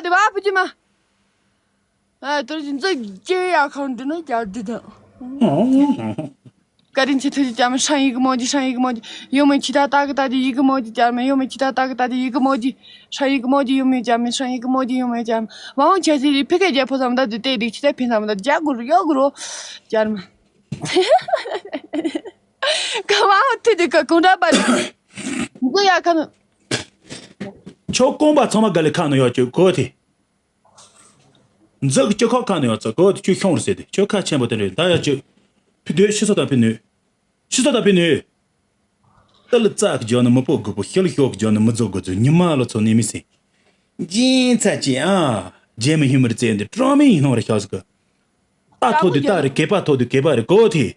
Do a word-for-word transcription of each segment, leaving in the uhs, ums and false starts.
དེ་བ་བུ་ཅི་མ། ཨ་དོར་ཅི་འཛུགས་ཀྱི་ཡ་ཁང་འདི་ནི་རྒྱ་འདི་དང་། 个人去推荐咱们上一个梦境，上一个梦境，有没有其他大哥大姐一个梦境？家人们有没有其他大哥大姐一个梦境？上一个梦境有没有家人们？上一个梦境有没有家人们？往往前些日，PK节破咱们到底对对，其他平常们的加古有古罗，家人们。干嘛我推这个公章吧？你这样看的。 ཁྱོད་རྐང་པ་ཚང་མ་ག་ལེ་ཁ་ནང་ཡོད་ཀྱི་གོ་དེ། འཛག་གི་ཁྱོད་ཁ་ཁ་ནང་ཡོད་ཚ་གོ་དེ་ཁྱོད་ཤོང་རེ་ཟེར་དེ་ཁྱོད་ཁ་ཆེན་པོ་དེ་རེད་ད་ཡ་ཁྱོད། ཕི་དོད་ཤི་ས་དང་ཕི་ནུས། ཤི་ས་དང་ཕི་ནུས། ཏི་ལི་ཙག་གི་ཇོ་ནི་མི་པོ་དགུ་པོ་ཤི་ལི་ཤོག་གི་ཇོ་ནི་མི་རྫོགས་དགུ་ཚོ་ཉི་མ་ལོ་ཚོ་ནི་མི་སྲིད། སྦྱིན་ཚ་ཅི་ཨ། རྗེ་མི་ཧི་མི་རི་ཙེ་འདི་གྲོང་མི་ཡིན་ནོ་རེ་ཤོག་ཟིག་གི། རྟ་ཐོག་དུས་རྟ་རེད་གད་པ་ཐོག་དུས་གད་པ་རེད་གོ་དེ།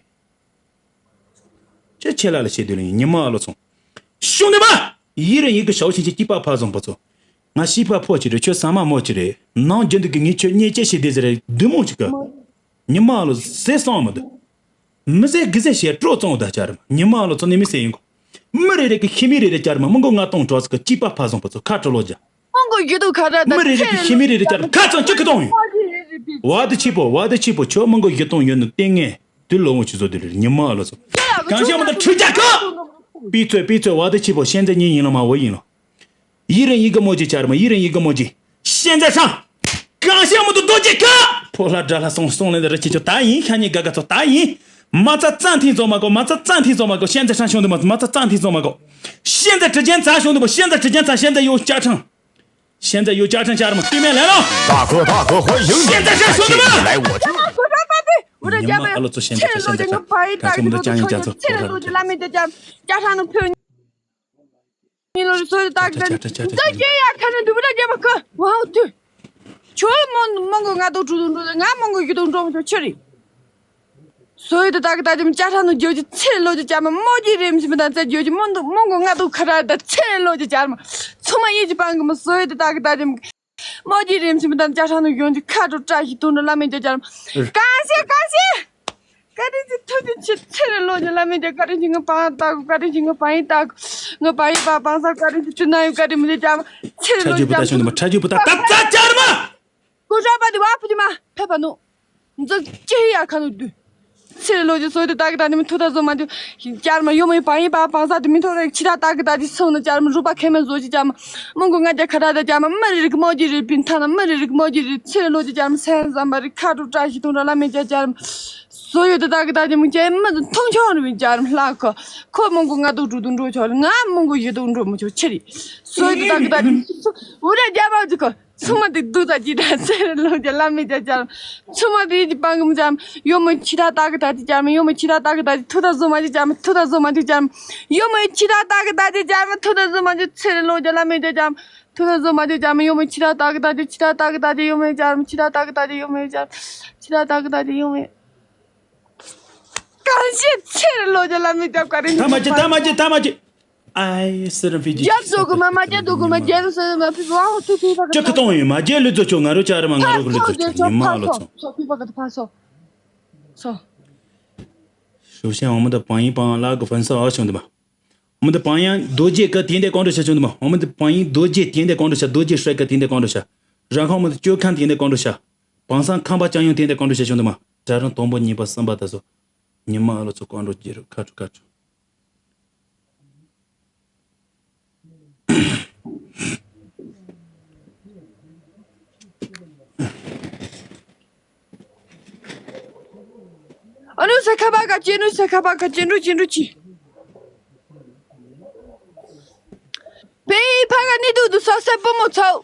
ཁྱོད་ཆེ་ལ་ལ་བྱེད་དུས་ལ་ཉི་མ་ཨ་ལོ་ཚོང་། ཤུང་ནི་མ། ཡིད་རེ་ཡིད་ཀྱི་ཞའོ་ཞིང་ཆེ་སྐྱིད་པ་ཕ་བཟང་པོ་ཚོ། ང་ཤི་ཕ་ཕོ་ཆེ་རེད་ཁྱོད་ས་མ་མོ་ཆེ་རེད་ནང་རྒྱུན་དུ་གི་ངས་ཁྱོད་ཉེས་ཅན་ཞིག་བསྡད་ཟེར་རེད་བདུད་མོ་ཅིག་གི། ཉི་མ་ཨ་ལོ་ཟས་སོང་མི་འདུག་མི་ཟས་གི་ཟས་བྱས་སྤྲོ་བཙོང་བ་ད་ཆ་རེད་ཉི་མ་ཨ་ལོ་ཚོ་ནི་མི་ཟས་ཡིན་གོ་མི་རེ་རེ་གི་ཤི་མི་རེ་རེ་ཆ་རེད་མ་མི་མགོ་ང་གཏོང་གྲོགས་ཟིག་གི་སྐྱིད་པ་ཕ་བཟང་པོ་ཚོ་ཁ་བྲོ་ལོ་རྒྱ། མི་མགོ་ཡི་དུ་ཁ་ར་དང་མི་རེ་རེ་གི་ཤི་མི་རེ་རེ་ཆ་རེད་ཁ་ཚང་ཅི་གི་གཏོང་ཡོད། བ་དི་ཆི་པོ་བ་དི་ཆི་པོ་ཁྱོད་མི་མགོ་ཡི་གཏོང་ཡོད་ནི་ལྟས་ངན། དུ་ལོ་ངོ་ཆུ་ཚོད་དུ་རེད་ཉི་མ་ལོ་ཚོ། གང་ཤ་མ་ད་ཁྲུ་རྒྱ་ག་པི་ཚོད་པི་ཚོད་བ་དི་ཆི་པོ་ཤན་ཚ་གཉིས་ཡིན་ལ་མ་བོ་ཡིན་ལ། ཡི་རེ་ཡི་ག་མོ་ཅི་ཆ་ར་མ་ཡི་རེ་ཡི་ག་མོ་ཅི། ཤན་ཚ་ཧྲང་། གང་ཤ་མ་ད་རྡོ་རྗེ་ག་ཕོ་ལྷ་དགྲ་ལྷ་སོང་སོང་ལེན་ད་ར་ཆི་ཆོ་ད་ཡིན་ཤ་ཉི་ག་ག་ཚོ་ད་ཡིན། མ་ཚ་ཙང་ཐིང་ཚོ་མ་གོ་མ་ཚ་ཙང་ཐིང་ཚོ་མ་གོ་ཤན་ཚ་ཧྲང་ཤོང་དུ་མ་མ་ཚ་ཙང་ཐིང་ཚོ་མ་གོ་ཤན་ཚ་གྲི་ཅན་ཚ་ཤོང་དུ་མ་ཤན་ཚ་གྲི་ཅན་ཚ་ཤན་ཚ་ཡོ་ཅ་ཁྲང་། 现在有家政家人们对面来了。大哥大哥，欢迎你。现在是兄弟们。我这家吧，妈，老子现在是现在是，感谢我们的江洋讲座，切了路就拉面就讲，加上那朋友，你老是说的大哥，你这这样看着对不对？这么哥，我好对，全蒙蒙古俺都主动主动，俺蒙古一动中就去了。 所有的大哥大姐们，加上那九级、七楼的家们，毛级人民们在九级蒙都蒙古俺都可来的七楼的家们，充满一级帮我们所有的大哥大姐们，毛级人民们，加上那永久卡住扎西东的拉面家家们，感谢感谢。 个人去偷进去，七楼的拉面家，个人去我帮大哥，个人去我帮一大哥，我帮一把帮上，个人去吃奶油，个人没得家嘛，七楼家。差距不大，兄弟们，差距不大，打打家人们。 ကိုစားပါဒီဝါဖူဒီမဖဲပါနု འཛག་ཅི་ཡ་ཁ་ནུ་དུ། ဆེ་ལོ་ཇི་སོ་དི་ཏག་ཏག་ནི་མི་ཐུ་ད་ཟོ་མ་དུ། ཅར་མ་ཡོ་མི་པ་ཡི་པ་པང་ས་དུ་མི་ཐོ་རེ་ཁྱི་ད་ཏག་ཏག་དི་སོང་ན་ཅར་མ་རུ་པ་ཁེ་མེ་ཟོ་ཅི་ཅར་མ། མོང་གོ་ང་ཅ་ཁ་ད་ད་ཅར་མ་མི་རི་རིག་མོ་ཇི་རི་པིན་ཐ་ན་མི་རི་རིག་མོ་ཇི་རི་ཚེ་ལོ་ཇི་ཅར་མ་སེན་ཟམ་པ་རི་ཁ་ཏུ་ཏྲ་ཞི་ཏུང་ར་ལ་མེ་ཅ་ཅར་མ། སོ་ཡོ་དི་ཏག་ཏག་དི་མི་ཅ་མི་ཐོང་ཆོ་རི་མི་ཅར་མ་ལ་ཁོ། ཁོ་མོང་གོ་ང་དུ་དྲུ་དུ་འགྲོ་ཆོ་རི་ང་མོང་གོ་ཡི་དུ་འགྲོ་མི་ཆོ་ཆི་རི། སོ་ཡོ་དི་ཏག་ཏག་དི་འུ་ར་རྒྱ་མ་ཇི་ཁོ། ཚུ་མ་དེ་དུ་ད་ཅི་ད་ཚེ་ལོ་ཇ་ལ་མེ་ཇ་ཇ། ཚུ་མ་དེ་ཅི་པང་གམ་ཇ། ཡོ་མོ་ཁྱི་ད་ཏག་ད་ཅི་ཇ་མ་ཡོ་མོ་ཁྱི་ད་ཏག་ད་ཅི་ཐུ་ད་ཟོ་མ་ཅི་ཇ་མ་ཐུ་ད་ཟོ་མ་ཅི་ཇ་མ། ཡོ་མོ་ཁྱི་ད་ཏག་ད་ཅི་ཇ་མ་ཐུ་ད་ཟོ་མ་ཅི་ཚེ་ལོ་ཇ་ལ་མེ་ཇ་ཇ་མ་ཐུ་ད་ཟོ་མ་ཅི་ཇ་མ། ཡོ་མོ་ཁྱི་ད་ཏག་ད་ཅི་ཁྱི་ད་ཏག་ད་ཅི་ཡོ་མེ་ཇ་མ་ཁྱི་ད་ཏག་ད་ཅི་ཡོ་མེ་ཇ་ཁྱི་ད་ཏག་ད་ཅི་ཡོ་མེ། གང་ཤེས་ཚེ་ལོ་ཇ་ལ་མེ་ཇ་ག་རེ་ཐ་མ་ཅི་ཐ་མ་ཅི་ཐ་མ་ཅི། ཨའི་སི་ར་ཕི་ཇི། རྒྱབ་སོ་གི་མ་མ་རྒྱབ་སོ་གི་མ་རྒྱབ་སོ་མ་ཕི་བ་ཧོ་ཐུ་ཐུ་ཕ་ཅི་ཁ་གཏོང་ཡོད་མ་རྒྱལ་ལུས་ཚོ་ཆོ་ང་རོ་ཅ་ར་མ་ང་རོ་གི་ལུས་ཚོ་ཆོ་ཉི་མ་ཨ་ལོ་ཚོ། སོ་ཕི་བ་གི་ཕ་སོ། སོ། ཞོ་ཤན་འོ་མ་ད་པང་ཡིན་པང་ལ་གི་ཕན་སོ་ཨ་ཆུང་དུ་མ། འོ་མ་ད་པང་ཡང་རྡོ་རྗེ་ཀ་དེ་འདྲ་གང་འགྲོ་ཤ་ཆུང་དུ་མ། འོ་མ་ད་པང་ཡིན་རྡོ་རྗེ་དེ་འདྲ་གང་འགྲོ་ཤ་རྡོ་རྗེ་སྲེག་ཀ་དེ་འདྲ་གང་འགྲོ་ཤ། རང་ཁང་མ་ད་སྤྱོད་ཁང་དེ་འདྲ་གང་འགྲོ་ཤ། བང་སང་ཁང་པ་ཅང་ཡང་དེ་འདྲ་གང་འགྲོ་ཤ་ཆུང་དུ་མ། གྲལ་རིམ་དང་པོ་གཉིས་པ་གསུམ་པ་ད་སོ། ཉི་མ་ཨ་ལོ་ཚོ་གང་འགྲོ་རྒྱལ་རུ་ཁ་ཁྲོ་ཁ་ཁྲོ། ཨ་ནུ་ས་ཁ་བ་ག་ཅེ་ནུ་ས་ཁ་བ་ག་ཅེ་འགྲོ་ཅེ་འགྲོ་ཅི། པེ་ཕ་ག་ནི་དུ་དུ་ས་ས་པོ་མོ་ཚའུ།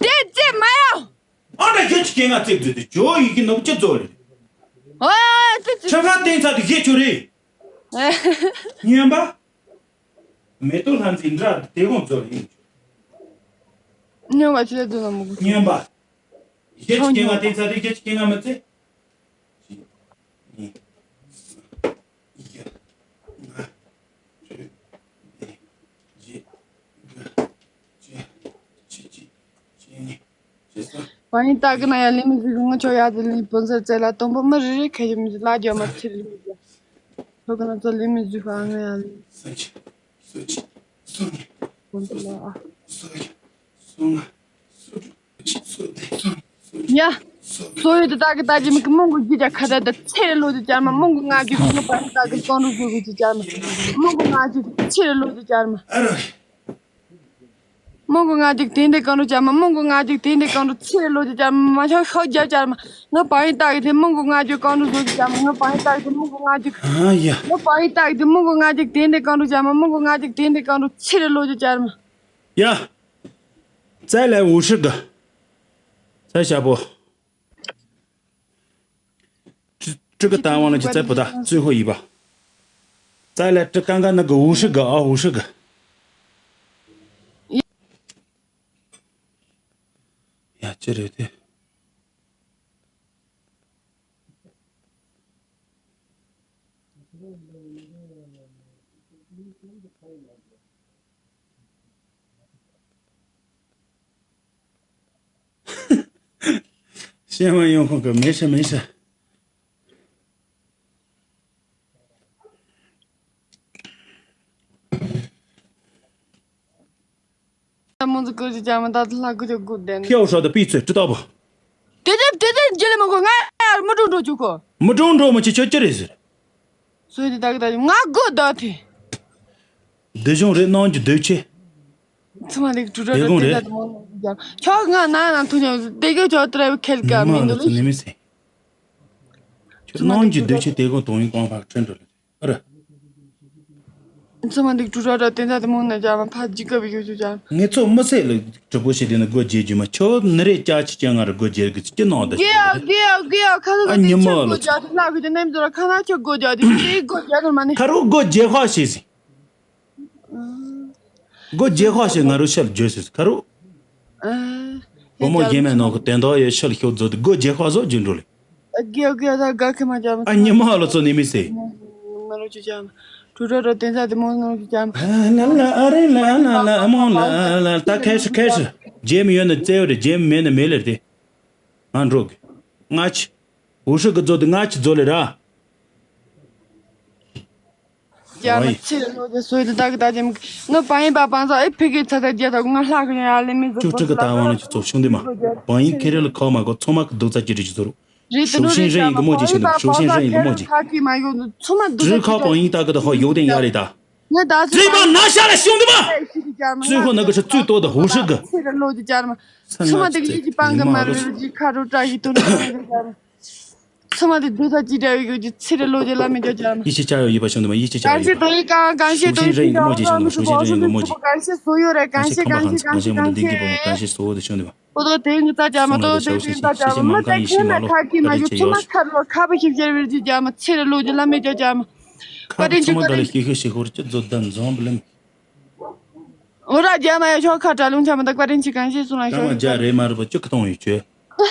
དེ་ཙེ་མ་ཡ། ཨ་ན་ཁྱེད་ཀྱི་སྐད་ང་ཙེ་བརྫུས་ཏེ་ཇོ་ཡི་གི་ནོར་ཅི་རྫོགས་རེད། ཨ་ཙེ་ཙེ། ཆ་ཁ་བསྟན་ཚར་དུ་བཞེས་ཆོག་རེད། སྨྱོན་པ། མེ་ཏོག་ལྷ་མཛེས་འདྲ་དེ་དགོང་རྫོགས་རེད། སྨྱོན་པ་ཅི་ལ་རྫུན་ལ་མི་དགོས། སྨྱོན་པ། ཁྱེད་ཀྱི་སྐད་ང་བསྟན་ཚར་རེད་ཁྱེད་ཀྱི་སྐད་ང་མི་ཙེ། གཅིག་གཉིས། གསུམ། བཞི། ལྔ། བཅུ། བདུན། བརྒྱད། དགུ། བཅུ། བཅུ་གཅིག་བཅུ་གཉིས། བཅུ་གསུམ། བ་ནི་ཏ་གི་ན་ཡ་ལི་མི་ཟི་གི་ངོ་ཆོ་ཡ་ཟི་ལི་བོན་ཟེར་ཙེ་ལ་དོམ་པོ་མི་རི་རི་ཁེ་ཡི་མི་ཟི་ལ་རྒྱ་མ་ཚི་རི་མི་ཟི། ཁོ་གི་ན་ཚོ་ལི་མི་ཟི་ཧ་ང་ཡ་ལི། སུམ་ཅུ། སོ་གཅིག་སོ་གཉིས། བོན་ཟི་ལ་ཨ། སོ་བརྒྱད། སོ་ལྔ། སོ་ ཡ། སོ་ཡོད་དུ་ད་གི་ད་གི་མི་གི་མོང་གི་རྒྱུ་ཅག་ཁ་ད་ད་ཚེ་རེ་ལོ་ཅིག་ཅར་མ། མོང་གི་ང་རྒྱུ་གི་ངི་པ་ད་གི་གང་རུ་བཟོ་གི་ཅིག་ཅར་མ། མོང་གི་ང་རྒྱུ་ཚེ་རེ་ལོ་ཅིག་ཅར་མ། མོང་གི་ང་རྒྱུ་དེ་འདི་གང་རུ་ཅར་མ། མོང་གི་ང་རྒྱུ་དེ་འདི་གང་རུ་ཚེ་རེ་ལོ་ཅིག་ཅར་མ། མ་ཤོག་ཤོག་རྒྱབ་ཅར་མ། ངི་པ་ཡིན་ད་གི་དེ་མོང་གི་ང་རྒྱུ་གང་རུ་བཟོ་ཅིག་ཅར་མ། ངི་པ་ཡིན་ད་གི་དེ་མོང་གི་ང་རྒྱུ། ཨ་ཡ། ངི་པ་ཡིན་ད་གི་དེ་མོང་གི་ང་རྒྱུ་དེ་འདི་གང་རུ་ཅར་མ། མོང་གི་ང་རྒྱུ་དེ་འདི་གང་རུ་ཚེ་རེ་ལོ་ཅིག་ཅར་མ། ཡ། 再来五十个。 再下播。这这个单完了就再不打，最后一把。再来，这刚刚那个五十个啊，五十个。呀，这里对。 先问用户个，没事没事。 མོ་ཟིག་ཀུ་ཅི་ཅང་མ་ད་ལྷ་ཀུ་ཅི་ཀུ་ལྡན། 票刷的闭嘴，知道不？ དེ་དེ་དེ་དེ་འཇལ་མ་གོ། ང་ཡར་མི་འགྲོ་འགྲོ་བཅུག་གོ། 没中中嘛，就就这里是。 སོ་ཡི་དེ་ད་གི་ད་ང་གོ་ད་དེ། 德兄人，那就对去。 ཚང་མ་ལེགས་གྲུ་ར་ར་དེ་ད་དེ་མོ་ཟིག་ཅང་། ཁྱོད་ང་ན་ན་ཐུ་ཉོ་དེ་གི་ཁྱོད་ཏྲ་བི་ཁེལ་ཀ་མི་འདུག་ལེ། 你们谁？ ཁྱོད་ཚང་མ་ནང་གི་འདུས་བྱས་དེ་གོ་དོང་ཡིན་ཀོང་ཕག་ཁྲོན་འགྲོ་ལེ། ཨ་ར། ཚང་མ་འདུག་གྲུ་ར་ར་དེ་ད་དེ་མོ་ན་ཅང་མ་ཕ་ཇི་ཀ་བི་ཡོ་ཅུ་ཅང་། ངེད་ཚོ་མི་སེ་ལ་གྲི་པོ་ཞིག་དེ་ནི་སྒོ་འབྱེད་རྒྱུ་མ། ཁྱོད་ནི་རེ་ཅག་ཅི་ཅང་ང་ར་སྒོ་འབྱེད་གི་ཅི་ནང་དུ་གི་ཡ་གི་ཡ་གི་ཡ་ཁ་ལོ་ཨ་ཉི་མ་ལོ་ཚོ་ལྷ་གི་ནེམ་ཚོ་ར་ཁ་ན་ཁྱོད་སྒོ་འབྱེད་དེ་དེ་སྒོ་འབྱེད་དུ་མ་ནི། ཁ་རུ་སྒོ་འབྱེད་ཧ་ཞེས་ཟིན། སྒོ་འབྱེད་ཧ་ཞེས་ང་རུ་ཤལ་བརྗོད་ཟིན་ཁ་རུ། བུ་མོ་རྒན་མའི་ནང་གི་དོན་དག་ཡོད་ཤལ་ཤོག་རྫོགས་ཏེ་སྒོ་འབྱེད་ཧ་བཟོ་རྒྱུ་འགྲོ་ལེ། དགེ་དགེ་ད་དགའ་ཁེ་མ་ཅམ། ཨ་ཉི་མ་ལོ་ཚོ་ནི་མི་སེ། ང་རུ་ཅི་ཅམ། གྲུ་ར་ར་དེ་ཚ་དེ་མོ་ང་རུ་ཅི་ཅམ། ཨ་ལ་ལ་ཨ་རེ་ལ་ཨ་ལ་ལ་ཨ་མོ་ལ་ལ་ད་ཁེ་ཤི་ཁེ་ཤི། རྗེས་མི་ཡོད་ན་བཙལ་བ་རེད། རྗེས་མི་མེད་ན་མེད་ལེ་རེད། ང་འགྲོ་གི། ང་ཆི། འུ་ཧྲི་གི་རྫོ་དེ་ང་ཆི་རྫོ་ལེ་ར། ཡ་མ་ཆི་ལོ་དེ་སོས་དེ་ད་གི་ད་ཅི་མི་ང་པ་ཡིན་པ་པང་ས་ཨེ་ཕི་གི་ཚ་ཚ་རྒྱ་ད་ང་ལྷག་གི་ཡ་ལེ་མི་ཟོ་ཅུ་ཀྲི་གི་ད་ཝང་ལ་ཅི་ཚོ་ཤུང་དེ་མ། པ་ཡིན་ཁེ་རེ་ལ་ཁ་མ་གོ་ཚོ་མ་གི་རྡོག་རྩ་ཅི་རི་ཅི་ཚོ་རུ། རེད་དེ་ཤུགས་ནོ་རེད་ཤིང་རེ་ཡིན་གི་མོ་ཅི་ཤིང་དུ་ཤུགས་ཤིང་རེ་ཡིན་གི་མོ་ཅི། ཁ་ཁི་མ་ཡོད་ཚོ་མ་རྡོག་ཅི་ཁ་པ་ཡིན་ད་གི་ད་ཧོ་ཡོག་དེ་ཡ་རེད་ད། ང་ད་སི་རི་པ་ན་ཤ་ལ་ཤུང་དེ་མ། ཚུལ་ཁོ་ན་གི་ཤ་ཚུལ་ཏོ་ད་ཧུ་ཧྲི་གི། ཚེ་ར་ལོ་ཅི་ཅར་མ། ཚང་མ་དེ་གི་ཡིད་ཀྱི་པང་གི་མ་རེད་ཀྱི་ཁ་རུ་བཀྲ་ཤིས་དོན་དུ་མ་རེད་ཀྱི་ཚང་མ་དེ་སྡུག་ད་ཅི་འདྲ་བའི་གི་ཚེ་རེ་ལོ་ཅི་ལ་མི་འཇོག་ཅར་མ། ཡིད་ཆེས་བྱ་ཡོད་ཡིད་པ་ཤོང་དུ་མ་ཡིད་ཆེས་བྱ་ཡོད་ཡིད་པ། གང་ཤེས་དོ་ཡིད་ཀྱི་གང་ཤེས་དོ་ཡིད་ཀྱི་གང་ཤེས་དོ་ཡིད་ཀྱི་གང་ཤེས་སོ་ཡོད་རེད། གང་ཤེས་གང་ཤེས་གང་ཤེས་གང་ཤེས་སོ་ཡོད་དེ་ཤོང་དུ་མ། པོ་དོ་དེ་ངི་ཙ་ཅར་མ་དོ་དེ་ཙ་ཅར་མ་དོ་མི་དེ་ཁེ་ན་ཁ་ཀི་མ་ཡོད་ཚོ་མ་ཁ་རུ་ཁ་པ་ཤིབ་ཤེར་བེར་ཅི་ཅར་མ། ཚེ་རེ་ལོ་ཅི་ལ་མི་འཇོག་ཅར་མ། ཁ་པ་དེ་ཚོ་མ་ད་ལ་ཤི་ཤི་ཤི་ཧོར་ཅི་ཛོ་དན་ཛོམ་བླིམ། འོ་ར་རྒྱ་མ་ཡ་ཤོག་ཁ་གྲྭ་ལུང་ཆ་མ་དག་པ་རིན་ཆི་གང་ཤེས་སུ་ལ་ཤོག་རྒྱ་རེ་མ་རུ་པ་ཅུ་ཁ་གཏོང་ཡོད་ཆོས།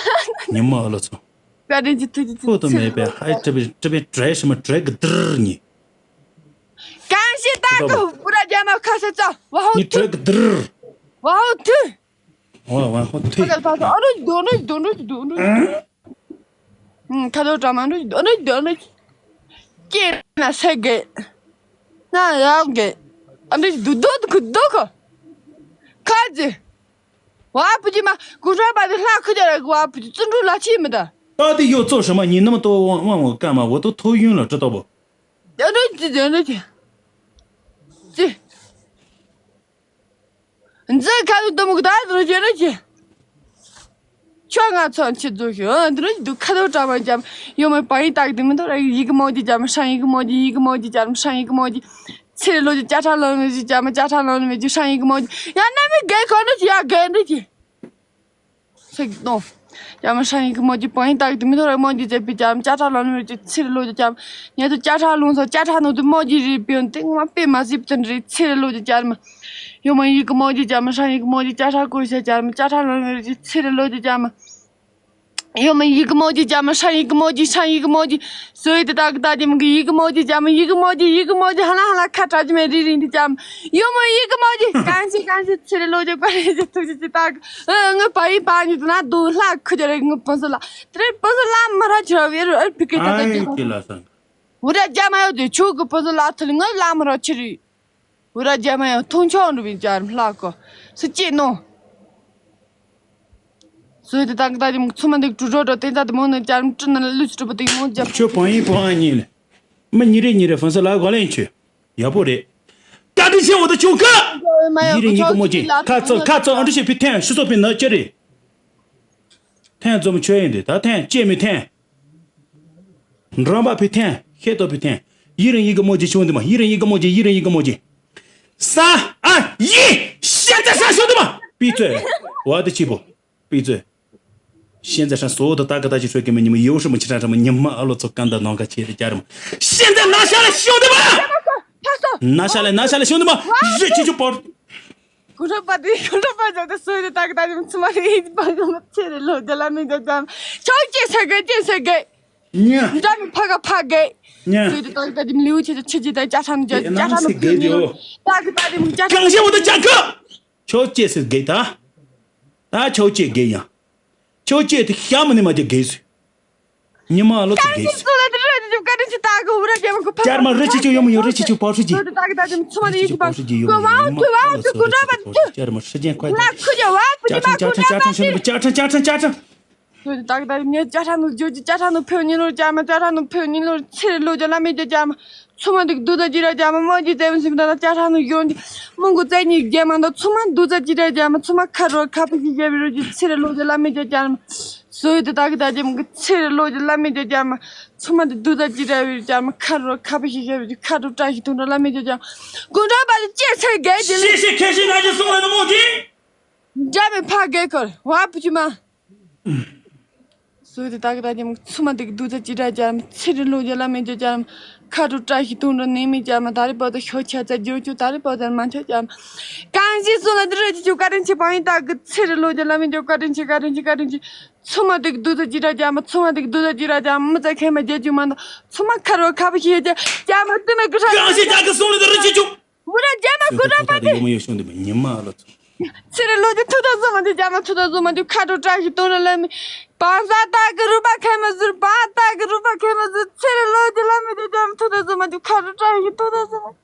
ཉི་མ་ཨ་ལོ་ཚོ། པ་རིན་ཆི་ཐུགས་རྗེ་ཆེ། ཁོ་ཐུ་མེད་པའི་ཧའི་ཀྲི་པི་ཀྲི་པི་བྲེ་ཤི་མ་བྲེ་གི་དིར་ཉི། གང་ཤེས་ད་གི་བུ་ར་རྒྱ་མ་ཁ་ཤས་ཙ་བ་ཧོ་ཉི་བྲེ་གི་དིར། བ་ཧོ་ཐུ། བ་བ་ཧོ་ཐུ། ཨ་རོ་ཨ་རོ་དོ་རོ་དོ་རོ། ཁ་ཐོག་གྲ་མ་འགྲོ་འགྲོ་འགྲོ་འགྲོ། སྐྱེས་ན་སེ་གེ། ན་ཡག་གེ། ཨ་འདྲ་འདུག་འདུག་འདུག་འདུག་གོ། ཁ་ཅི། བ་ཕུ་ཅི་མ་གུ་ཧྲ་པ་དེ་ལྷ་ཁུ་ཅ་ར་གི་བ་ཕུ་ཅི་བརྩོན་འགྲུས་ལ་ཆེ་མི་ད། ད་དེ་ཡོད་ཚོ་ཧྲ་མ་ཉིན་ནམ་ཏོ་དབང་དབང་བོ་ཀ་མ་བོ་ཏོ་ཐོ་ཡུན་ལ་ཀྲི་ཏོ་བོ། ཨ་འདྲ་ཅི་ཅི་ཨ་འདྲ་ཅི། ཅི། འཛི་ཁ་ལུ་དུ་མུ་ག་ད་རུ་ཇེ་རུ་ཇེ། ཁྱོད་ང་ཚོ་འཆི་རྫོགས་ཤིག་ཨ་འདི་རུ་འདུག་ཁ་ཐོག་གྲ་མ་འཇམ། ཡོད་མ་པ་ཡིན་བཏགས་དེ་མི་འདུག་ར་ཡི་གེ་མོ་ཇི་འཇམ་ཧྲ་ཡི་གེ་མོ་ཇི་ཡི་གེ་མོ་ཇི་འཇམ་ཧྲ་ཡི་གེ་མོ་ཇི། ཚེ་རེ་ལོ་ཇི་ཅ་ཁྲ་ལོ་ནི་ཇི་འཇམ་ཅ་ཁྲ་ལོ་ནི་མི་ཇི་ཧྲ་ཡི་གེ་མོ་ཇི། ཡ་ན་མི་རྒན་ཁོ་ནི་ཇི་ཡ་རྒན་འདི་ཇི། ཚིག་གཏོང་། ཡ་མ་ཧྲ་ཡི་གེ་མོ་ཇི་པ་ཡིན་བཏགས་དེ་མི་འདུག་ར་མོ་ཇི་ཇེ་པི་འཇམ་ཅ་ཁྲ་ལོ་ནི་མི་ཇི་ཚེ་རེ་ལོ་ཇི་འཇམ། ཉེ་དུ་ཅ་ཁྲ་ལུང་སོ་ཅ་ཁྲ་ནོ་དུ་མོ་ཇི་རི་པིོན་ཏེ་ངོ་མ་པེ་མ་སི་པི་ཏན་རི་ཚེ་རེ་ལོ་ཇི་ཅར་མ། ཡོ་མ་ཡི་གེ་མོ་ཇི་ཅར་མ་ཧྲ་ཡི་གེ་མོ་ཇི་ཅ་ཁྲ་ཀོ་ཤ་ཅར་མ་ཅ་ཁྲ་ལོ་ནི་རི་ཚེ་རེ་ལོ་ཇི་ཅར་མ། ཡོ་མ་ཡི་གེ་མོ་ཇི་ཅར་མ་ཧྲ་ཡི་གེ་མོ་ཇི་ཧྲ་ཡི་གེ་མོ་ཇི། སོ་ཡི་དེ་ཏག་ཏག་ཇི་མ་གི་ཡི་གེ་མོ་ཇི་ཅར་མ་ཡི་གེ་མོ་ཇི་ཡི་གེ་མོ་ཇི་ཧ་ལ་ཧ་ལ་ཁ་ཁྲ་ཇི་མ་རི་རི་འདི་ཅར་མ། ཡོ་མ་ཡི་གེ་མོ་ཇི་གང་ཤི་གང་ཤི་ཚེ་རེ་ལོ་ཇི་པ་རེ་ཇི་ཐུག་ཇི་ཅི་ཏག་ཨ་ངི་པ་ཡི་པ་ཉི་དུ་ན་དུ་ལྷ་ཁུ་ཇི་རེ་ངི་པོ་སོ་ལ་དེ་རེ་པོ་སོ་ལ་མ་ར་ཆི་ར་བེ་རུ་ཨར་ཕི་ཀེ་ཏ་ཏ་ཇི་ཧོ། འུ་ར་རྒྱ་མ་ཡོད་དེ་ཆུ་གི་པོ་སོ་ལ་ཐུ་ལི་ངི་ལ་མ་ར་ཆི་རི། འུ་ར་རྒྱ་མ་ཡང་མཐོང་ཆོག་འགྲོ་བའི་ཅར་ལྷ་གོ་སུ་ཅི་ནོ། བཟོས་ཏེ་ད་གི་ད་དེ་མོ་ཚོ་མ་འདུག་གྲུ་རོ་རོ་དེ་ད་དེ་མོ་ནི་ཅར་མ་ཀྲི་ན་ལུས་སུ་གྲུ་པོ་དེ་མོ་རྒྱབ། ཁྱོད་བང་ཡིན་བང་ཨ་གཉིས་ལས། མི་གཉིས་རེ་གཉིས་རེ་ཧྥན་སི་ལ་གོ་ལེན་ཁྱོད། ཡག་པོ་རེད། བཀའ་དྲིན་ཆེ་འོ་ད་ཁྱོད་ཀ། ཡིན་རེ་གཉིས་ཀ་མོ་ཅིག་ཁ་ཚོ་ཁ་ཚོ་ཨ་འདྲ་ཞིག་ཕི་ཐན་ཤི་སོ་ཕི་ན་ཅི་རེད། ཐན་འཛོམས་ཆོས་ཡིན་དེ་ད་ཐན་ཅེ་མི་ཐན། འགྲམ་པ་ཕི་ཐན་ཤེས་ཏོ་ཕི་ཐན། ཡིན་རེ་གཉིས་ཀ་མོ་ཅིག་ཤོང་དེ་མ་ཡིན་རེ་གཉིས་ཀ་མོ་ཅིག་ཡིན་རེ་གཉིས་ཀ་མོ་ཅིག་ས་ཨ་ཡི་ཤེས་ད་ས་ཤོང་དེ་མ་པི་ཚོས། བ་དེ་ཆི་པོ། པི་ཚོས། ཤེས་ད་ས་སོ་ད་ད་ག་ད་ཅི་ཧྲོ་གི་མི་ཉི་མ་ཡོ་ཧྲི་མ་ཆི་ཧྲ་ཧྲ་མ་ཉི་མ་ཨ་ལོ་ཚོ་ཀ་འདའ་ནང་ག་ཆེ་དེ་ཅར་མ། ཤེས་ད་ན་ཤ་ལ་ཤོང་དེ་མ། ན་ཤ་ལ་ན་ཤ་ལ་ཤོང་དེ་མ། ཡི་ཆི་ཆི་པོ། གུ་རུ་པ་དེ་གུ་རུ་པ་ཇོ་དེ་སོས་དེ་ད་གི་ད་དེ་ཚོ་མ་རེད་པ་གི་མ་ཚེ་རེ་ལོ་དེ་ལ་མི་འདོད་ཀྱང་ཆོག་ཅེས་ཟེར་གི་ཅེས་ཟེར་གི། ཉ། འདྲ་མི་ཕ་ག་ཕ་གི། ཉ། སོས་དེ་ད་གི་ད་དེ་མི་ལེའུ་ཆེ་ཆེ་ཆེ་ད་ཅ་ཧྲ་ནུ་ཅ་ཅ་ཧྲ་ནུ་ཕེ་ཉི་ལོ། ད་གི་ད་དེ་མི་ཅ་ཧྲ། གང་ཤེས་འོ་ད་ཅ་གི། ཆོག་ཅེས་ཟེར་གི་ད། ད་ཆོག་ཅེས་གི་ཡང་། ཆོག་ཅེས་དེ་ཤ་མི་ནི་མ་ཅེ་གི་ཟེར། ཉི་མ་ལོ་ཚོ་གི་ཟེར། ཀ་རི་ཆི་ཆུ་ཡོ་མི་ཡོ་རི་ཆི་ཆུ་པའོ་ཧྲི་ཅི། ཀ་རི་ཆི་ཆུ་པའོ་ཧྲི་ཅི། ཀ་རི་ཆི་ཆུ་པའོ་ཧྲི་ཅི། ཀ་རི་མ་ཧྲི་ཅན་ཁ་ཅ་ཅང་ཅ་ཅང་ཅ་ཅང་ཅ་ཅང་། ཀ་རི་མ་ཧྲི་ཅན་ཁ་ཅ་ཅང་ཅ་ཅང་ཅ་ཅང་། ད་ད་ངས་ཅ་ཧྲ་ནུ་ཇོ་ཅི་ཅ་ཧྲ་ནུ་ཕེ་ཉི་ལོ་ཅ་མ་ཅ་ཧྲ་ནུ་ཕེ་ཉི་ལོ་ཚེ་རེ་ལོ་ཅ་ལ་མེ་ཅ་ཅ་མ། ཚོ་མ་འདུག་རྡོ་རྩ་ཅི་ར་རྒྱ་མ་མོ་ཅི་ཙེ་མི་སིམ་ད་ན་ཅ་ཧྲ་ནུ་ཡོན་ཅི་མོང་གོ་ཙེ་ཉིག་རྒྱ་མ་ད་ཚོ་མ་རྡོ་རྩ་ཅི་ར་རྒྱ་མ་ཚོ་མ་ཁ་རོ་ཁ་ཕི་ཞི་རྒྱ་བི་རོ་ཅི་ཚེ་རེ་ལོ་ཅི་ལ་མི་ཅ་ཅ་མ་སོ་ཡི་དེ་ད་གི་ད་ཅི་མོ་གི་ཚེ་རེ་ལོ་ཅི་ལ་མི་ཅ་ཅ་མ་ཚོ་མ་དེ་རྡོ་རྩ་ཅི་ར་བི་རྒྱ་མ་ཁ་རོ་ཁ་ཕི་ཞི་རྒྱ་བི་ཅི་ཁ་རོ་བཀྲ་ཤིས་དུང་རོ་ལ་མི་ཅ་ཅ་མ་གུང་ཀྲོ་པ་ཅི་ཅེ་ཚེ་གེ་ཅི་ལི། ཤེས་ཤེས་ཁེ་ཤེས་ན་ཅི་སོང་ལ་ནུ་མོ་ཅི། འདྲ་མི་ཕ་གེ་ཁོར་བ་བུ་ཅི་མ། སོ་དེ་ད་གི་ད་ཅི་མོ་ཚོ་མ་དེ་གི་རྡོ་རྩ་ཅི་ར་རྒྱ་མ་ཚེ་རེ་ལོ་རྒྱ་ལ་མི་ཅ་ཅ་མ་ཁ་དྲོ་བཀྲ་ཤིས་དུང་རོ་ནི་མི་ཅ་མ་ད་རེ་པོ་ད་ཤོ་ཆ་ཚ་ཇོ་ཅུ་ད་རེ་པོ་ད་མ་ཆ་ཅ་མ་གང་ཞིག་སོང་ལ་དེ་རེ་ཅི་ཅུ་བཀའ་དྲིན་ཆེ་བང་ཡིན་ད་གི་ཚེ་རེ་ལོ་རྒྱ་ལ་མི་ཅོ་བཀའ་དྲིན་ཆེ་བཀའ་དྲིན་ཆེ་བཀའ་དྲིན་ཆེ། ཚོ་མ་དེ་གི་རྡོ་རྩ་ཅི་ར་རྒྱ་མ་ཚོ་མ་དེ་གི་རྡོ་རྩ་ཅི་ར་རྒྱ་མ་མི་ཚ་ཁེ་མ་རྒྱ་ཅུ་མ་ད་ཚོ་མ་ཁ་རོ་ཁ་བ་ཤི་ཡ་ཅ་རྒྱ་མ་དེ་མ་གི་ཧྲ་གང་ཞིག་ད་གི་སོང་ལ་དེ་རེ་ཅི་ཅུ། མུ་ར་རྒྱ་མ་གུ་ར་པ་དེ། ཡོ་མོ་ཡོ་ཤོང་དེ་མ་ཉི་མ་ཨ་ལོ་ཚོ། ཚེ་རེ་ལོ་ཅི་ཐུག་ད་སོ་མ་དེ་རྒྱ་མ་ཐུག་ད་སོ་མ་དེ་ཁ་དྲོ་བཀྲ་ཤིས་དུང་རོ་ལ་མི། བང་ས་ད་གི་རུ་པ་ཁེ་མ་ཟུར་བ་ད་གི་རུ་པ་ཁེ་མ་ཟུར་ཚེ་རེ་ལོ་ཅི་ལ་མི་དེ་རྒྱ་མ་ཐུག་ད་སོ་མ་དེ་ཁ་དྲོ་བཀྲ་ཤིས་ཐུག་ད་སོ་མ།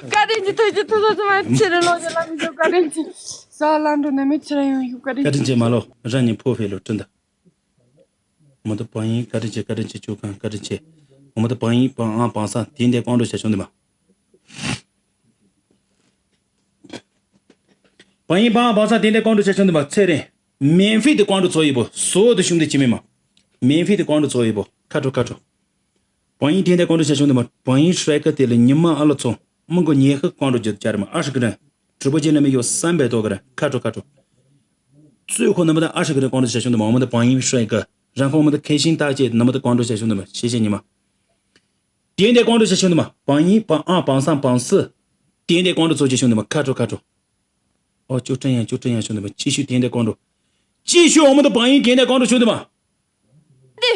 བཀའ་དྲིན་ཆེ་ཐུགས་རྗེ་ཐུགས་རྗེ་ཆེ་བ་ཚེ་རེ་ལོ་ཅི་ལ་མི་དེ་བཀའ་དྲིན་ཆེ། ས་ལ་འགྲོ་ནས་མི་ཚེ་ར་ཡོང་ཡུ་བཀའ་དྲིན་བཀའ་དྲིན་ཆེ། ཆེ་མ་ལོ་རང་ཉིད་ཕོ་ཧྥེ་ལོ་བྲིན་ད། མོ་ཏི་བང་ཡིན་བཀའ་དྲིན་ཆེ། བཀའ་དྲིན་ཆེ། ཆོས་ཁང་བཀའ་དྲིན་ཆེ། མོ་ཏི་བང་ཡིན་བང་ཨང་བང་སང་དེ་འདྲའི་ཀོང་ཀྲོ་བྱ་ཆུང་དེ་མ། བང་ཡིན་བང་ཨང་བང་སང་དེ་འདྲའི་ཀོང་ཀྲོ་བྱ་ཆུང་དེ་མ་ཚེ་རིང་། མེན་ཧྥི་དེ་ཀོང་ཀྲོ་ཚོ་ཡི་པོ་སོ་དེ་ཤུང་དེ་ཅི་མི་མ། མེན་ཧྥི་དེ་ཀོང་ཀྲོ་ཚོ་ཡི་པོ་ཁ་དྲོ་ཁ་དྲོ། བང་ཡིན་དེ་འདྲའི་ཀོང་ཀྲོ་བྱ་ཆུང་དེ་མ་བང་ཡིན་ཧྲེ་ཀ་དེ་ལ་ཉི་མ་ཨ་ལོ་ཚོ་མི་མགོ་ཉེ་ཧི་ཀོང་ཀྲོ་བྱ་ཆ་རེ་མ་ཨ་ཧྲི་ཀི་རན། གྲུ་པ་ཅན་ལ་མི་ཡོ་བསམ་པའི་ཐོག་གི་རེད། ཁ་དྲོ་ཁ་དྲོ། གཙོས་ཁོ་ནམ་པ་དང་ཨ་ཧྲི་ཀི་རེད་ཀོང་ཀྲོ་བྱ་ཆུང་དེ་མ་འོ་མ་དང་བང་ཡིན་ཧྲེ་ཀ་རང་ཁོང་མ་དང་ཁེ་ཤིང་ཏག་ཅེ་ནམ་པ་དང་ཀོང་ཀྲོ་བྱ་ཆུང་དེ་མ་ཤེས་ཤེས་ཉི་མ། དེ་འདྲའི་ཀོང་ཀྲོ་བྱ་ཆུང་དེ་མ་བང་ཡིན་བང་ཨང་བང་སང་བང་སི། དེ་འདྲའི་ཀོང་ཀྲོ་ཚོ་བྱ་ཆུང་དེ་མ་ཁ་དྲོ་ཁ་དྲོ། ཨོ་ཅོ་ཀྲན་ཡང་ཅོ་ཀྲན་ཡང་ཆུང་དེ་མ་ཅི་ཤུ་དེ་འདྲའི་ཀོང་ཀྲོ། ཅི་ཤུ་འོ་མ་དང་བང་ཡིན་དེ་འདྲའི་ཀོང་ཀྲོ་ཆུང་དེ་མ། ཏི།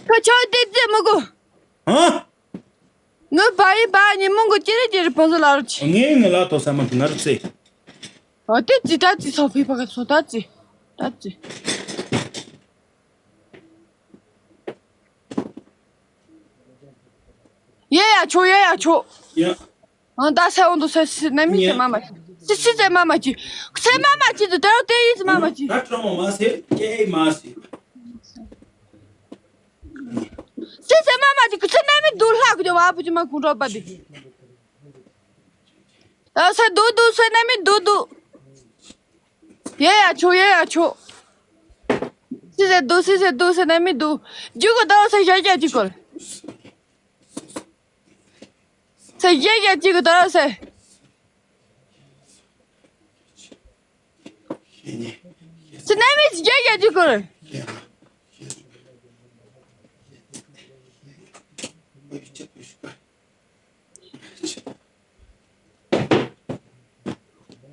ཁ་ཆོ་ཏི་ཏི་མོ་གོ། ཧ། ངའི་བ་ཡི་བ་ཉི་མོ་གོ་ཅི་རེད་ཅི་རེད་བོང་སོ་ལ་རུ་ཆི། ངའི་ངའི་ལ་དོ་ས་མ་གི་ང་རུ་ཚེ། ཨ་ཏི་ཙི་ད་ཙི་སོ་ཕི་པ་ག་སོ་ད་ཙི། ད་ཙི། ཡེ་ཡ་ཆོ་ཡེ་ཡ་ཆོ། ཡ། ཨང་ད་སེ་འོང་དུ་སེ་སི་ནེ་མི་སེ་མ་མ་ཅི། སི་སི་སེ་མ་མ་ཅི། སེ་མ་མ་ཅི་དུ་དེ་རོ་དེ་ཡིས་མ་མ་ཅི། ད་ཁྲོ་མོ་མ་སེ་ཀེ་མ་སེ། སི་སེ་མ་མ་ཅི་ཁུ་སེ་ནེ་མི་དུ་ལྷག་གི་བ་བུ་ཅི་མ་ཀུ་རོ་པ་དི། ཨ་སེ་དུ་དུ་སེ་ནེ་མི་དུ་དུ། ཡེ་ཡ་ཆོ་ཡེ་ཡ་ཆོ། སི་སེ་དུ་སི་སེ་དུ་སེ་ནེ་མི་དུ། ཇུ་གུ་དོ་སེ་ཞ་ཞ་ཅི་ཀོལ། ས་རྒྱ་རྒྱ་གཅིག་གི་དོ་ར་སེ། སི་ནེ་མི་རྒྱ་རྒྱ་གཅིག་གོ།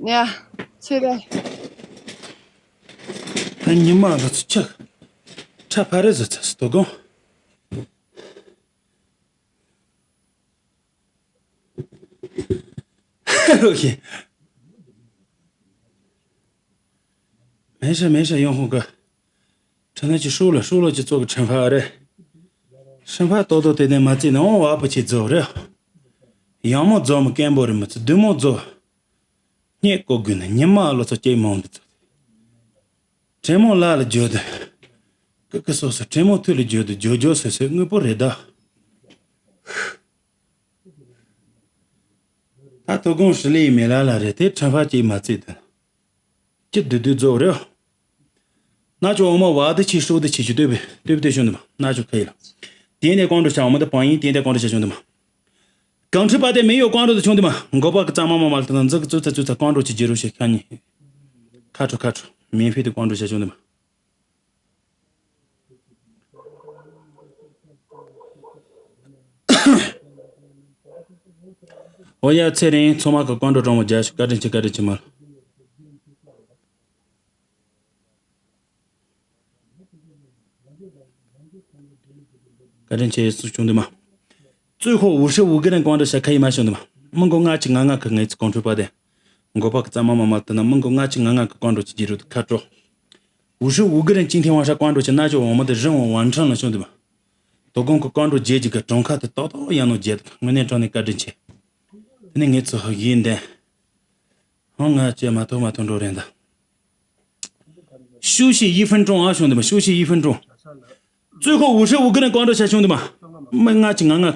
ཡ། ཚེ་རེ། ད་ཉི་མ་ལ་ཚུ་ཆག་ཁྲ་ཕ་རེ་ཟ་ཚ་སི་དོ་གོང་། ལོག་ཤིག་མེ་ཤ་མེ་ཤ་ཡོང་ཧོ་ག་ཁྲ་ན་ཅི་ཧྲུག་ལ་ཧྲུག་ལོ་ཅི་ཙོག་གི་ཁྲ་ཕ་རེ། ཧྲ་ཕ་ཏོ་ཏོ་དེ་ནས་མ་ཙི་ནས་འོང་བ་པོ་ཆི་ཛོ་རེ། ཡང་མོ་ཛོ་མོ་སྐན་པོ་རེ་མི་ཚུ་བདུད་མོ་ཛོ། སྙད་གོ་དགོས་ན་ཉི་མ་ལོ་ཚོ་སྐྱེས་མང་འདི་ཚོ། དྲན་མོ་ལ་ལ་བརྗོད་དུ། ཀི་ཀི་སོ་སོ་དྲན་མོ་ཐུ་ལ་བརྗོད་དུ་བརྗོད་བརྗོད་སོ་སོའི་དངོས་པོ་རེད་ད། ད་དོ་དགོང་ཧྲི་ལི་མེ་ལ་ལ་རེད་དེ་ཁྲ་ཕ་ཅིག་མ་བརྩིས་དུ། ཅི་བདུད་བདུད་རྫོགས་རེད། ན་ཆོ་འོ་མ་བ་དི་ཆི་ཧྲུག་དི་ཆི་ཆི་སྟོད་པའི་སྟོད་པའི་ཤོང་དུ་མ་ན་ཆོ་ཁ་ཡི་ལ། དེ་ནས་ཀོང་འགྲོ་བྱ་འོ་མ་དི་བང་ཡིན་དེ་ནས་ཀོང་འགྲོ་བྱ་ཤོང་དུ་མ། གང་ཁྲི་པ་དེ་མི་ཡོད་ཀོང་འགྲོ་དུ་ཤོང་དུ་མ་མགོ་པ་གི་རྩ་མ་མ་མ་ལ་དང་འཛག་གི་ཙུ་ཚ་ཙུ་ཚ་ཀོང་འགྲོ་ཆི་རྗེ་རུ་ཤེ་ཁ་ཉི། ཁ་ཁྲོ་ཁ་ཁྲོ་མི་ཕི་དི་ཀོང་འགྲོ་བྱ་ཤོང་དུ་མ། ཨོ་ཡ་ཚེ་རིང་ཚང་མ་གི་ཀོང་འགྲོ་གྲོང་མོ་རྒྱ་ཞུ་བཀའ་དྲིན་ཆེ་བཀའ་དྲིན་ཆེ་མ། བཀའ་དྲིན་ཆེ་སུ་བྱུང་དུ་མ། ཙུའི་ཁོ་ཝུ་ཧྲི་ཝུ་གི་རན་ཀོང་འགྲོ་ཤ་ཁ་ཡི་མ་བྱུང་དུ་མ། མི་མགོ་ལྔ་གཅིག་ང་ལྔ་གི་ངེས་ཚིག་ཀོང་ཁྲོས་པ་དེ། མགོ་པ་གི་རྩ་མ་མ་མ་དུ་ན་མི་མགོ་ལྔ་གཅིག་ང་ལྔ་གི་ཀོང་འགྲོ་ཆི་རྗེ་རུ་དུ་ཁ་དྲོ། ཝུ་ཧྲི་ཝུ་གི་རན་ཅིང་ཐེ་ཝང་ཧྲ་ཀོང་འགྲོ་ཆི་ན་ཅོ་འོ་མ་དེ་རི་འོང་ཝང་ཁྲང་ལ་བྱུང་དུ་མ། དོ་དགོང་གི་ཀོང་འགྲོ་རྗེས་ཀྱི་གྲོང་ཁ་དེ་ཏོག་ཏོག་ཡང་ནོ་རྗེས་དུ་དངོས་གནས་དྲང་ནས་བཀའ་དྲིན་ཆེ། དེ་ནས་ངེས་ཚིག་ཧ་ཡིན་དེ། ཧང་ང་ཅེ་མ་ཐོ་མ་ཐོ་འགྲོ་རན་ད། 休息一分钟啊，兄弟们，休息一分钟。最后五十五个人光着下，兄弟们，没俺去俺俺